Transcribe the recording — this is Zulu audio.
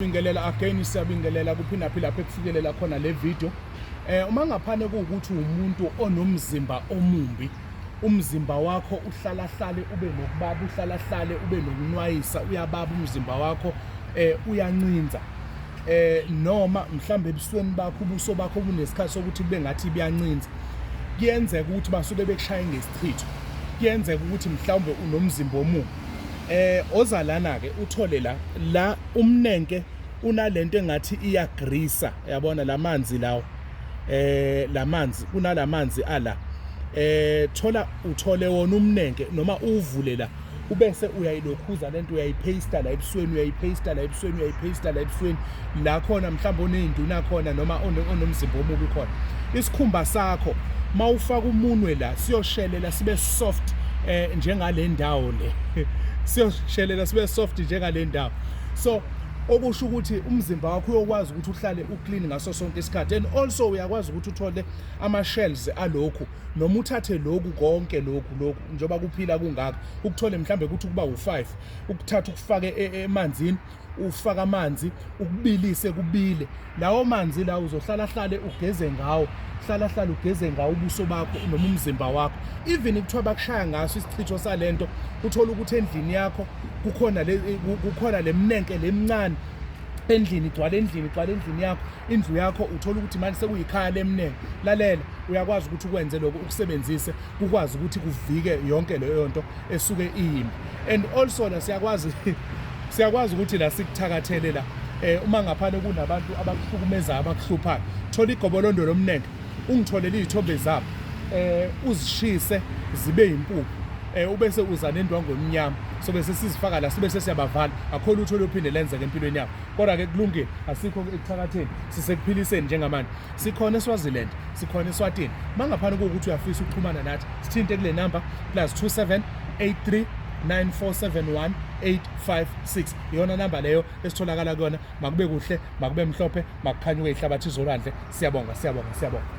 Siyabingelela again, siyabingelela kuphinda phi lapho ekufikelela khona le video. Uma ngaphane kuwukuthi umuntu onomzimba omumbi, umzimba wakho uhlala hlale ube nokubaba, uhlala hlale ube nokunwayisa, uyababa umzimba wakho, uyancinza. Noma mhlambe ebusweni bakho, ubuso bakho bunesikhathi sokuthi kube ngathi buyancinza. Kuyenzeka ukuthi basuke bekushaye ngesichitho. Kuyenzeka ukuthi mhlawumbe unomzimba omubi. Oza lana ke uthole la la umnenke unalento engathi iyagrisa, yabona lamanzi lawo, lamanzi, kunalamanzi ala, thola uthole wona umnenke noma uvule la, ubese uyayilokhuza lento, uyayipaste la ebusweni, uyayipaste la ebusweni, uyayipaste la ebusweni la khona mhlawumbe oney'nduna khona noma onomzimba omubi khona. Isikhumba sakho mawufaka umunwe la siyoshelela sibe soft njengale ndawo le, siyoshelela sibe soft njengale ndawo. So okusho ukuthi umzimba wakho uyokwazi ukuthi uhlale uclean ngaso sonke isikhathi. And also uyakwazi ukuthi uthole ama-shells alokhu noma uthathe lokhu konke lokhu njengoba kuphila kungaka, ukuthole mhlambe ukuthi kuba u5, ukuthatha ukufake emanzini, ufaka amanzi, ukubilise kubile lawo manzi la, uzohlala hlale ugeze ngawo, hlala hlala ugeze ngawo ubuso bakho noma umzimba wakho. Even kuthiwa bakushaya ngaso isichitho salento, uthola ukuthi endlini yakho kukhona lemnenke lemncane endlini, igcwala endlini, igcwala endlini yakho, indlu yakho uthola ukuthi manje sekuyikhaya lemnenke. Lalela, uyakwazi ukuthi ukwenze lokho, ukusebenzise, kukwazi ukuthi kuvike yonke leyo nto esuke iyimbi. And also la siyakwazi ukuthi la sikuthakathele la, uma ngaphana kunabantu abakuhlukumezayo, abakuhluphayo, thola igobolondo lomnenke, ungitholele iy'thombe zabo, uzishise zibe impuphu, ubese uza nendwangu emnyama, so bese sizifaka la, sibe sesiyabavala, akho lutho luyophinde lenzeke empilweni yabo. Kodwa-ke kulungile, asikho ekuthakatheni, sisekuphiliseni. Njengamanje sikhona eSwaziland, sikhona eSwatini. Uma ngaphana kuwukuthi uyafisa ukuxhumana nathi, sithinte kule namba +27 83 9471 856, iyona namba leyo esitholakala kuyona. Makube kuhle, makube mhlophe, makukhanyuke ihlabathi zolwandle. Siyabonga, siyabonga, siyabonga.